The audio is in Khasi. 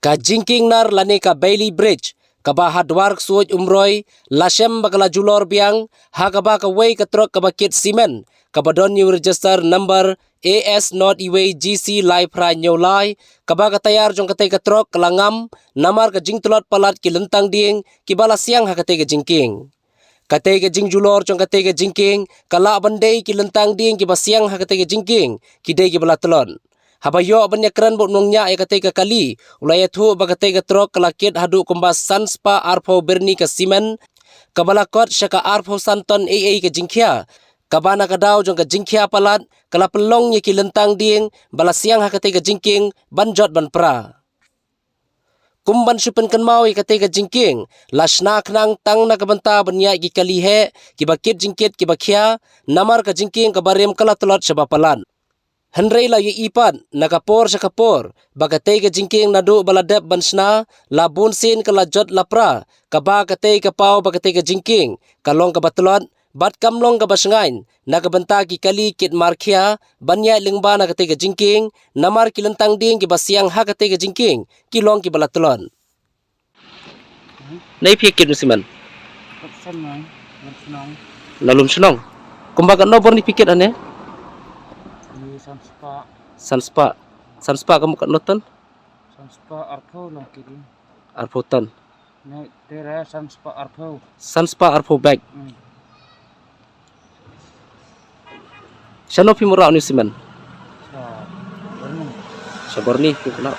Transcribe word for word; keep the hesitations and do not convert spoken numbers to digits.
Ka jingkieng nar lane ka Bailey Bridge, kaba ha Dwar Ksuid Umroi, la shem ba ka la julor biang, ha kaba kawei ka trok kaba kit simen, kaba don ïa u register number A S not iwei G C lai phra hynñiew lai, kaba ka tayar jong katei ka trok ka la ngam, namar ka jingtlot palat ki lyntang dieng, kiba la siang ha katei ka jingkieng. Katei ka jingjulor jong katei ka jingkieng, ka lah ban dei ki lyntang dieng kiba siang ha katei ka jingkieng, ki dei kiba la tlot. Haba ïoh ban ïakren bad u nongñiah ïa katei ka kali, u la ïathuh ba katei ka trok ka la kit haduh kumba san spah arphew byrni ka simen, kaba la kot sha ka arphew san ton ei ei ka jingkhia, kaba na ka daw jong ka jingkhia palat, ka la pynlong ïa ki lyntang dieng, ba la siang ha katei ka jingkieng, ban jot ban pra. Kum ban shu pynkynmaw ïa katei ka jingkieng, la shna khnang tang na ka bynta ban ïaid ki kali heh, kiba kit jingkit kiba khia, namar ka jingkieng kaba rim ka la tlot shaba palat. Hynrei la ïohi pat, na ka por sha ka por, ba katei ka jingkieng naduh ba la dep ban shna, la bun sien ka la jot la pra, kaba katei ka paw ba katei ka jingkieng, ka long kaba tlot, bad kam long kaba shngaiñ, na ka bynta ki kali kit mar khia, ban ïaid lyngba na katei ka jingkieng, namar ki lyntang dieng kiba siang ha katei ka jingkieng, ki long kiba la tlot. Naei phi kit u simen? Kat Sen Nong, Lum Shnong. Na Lum Shnong. Kumba katno bor ni phi kit hangne? Ni san spah. San spah. San spah kum katno ton? San spah arphew long kit. Arphew ton. Ni tere san spah arphew. San spah arphew bag. Hmm. Shano phi mura u simen? Sha Borni. Sha Borni phi kynnoh.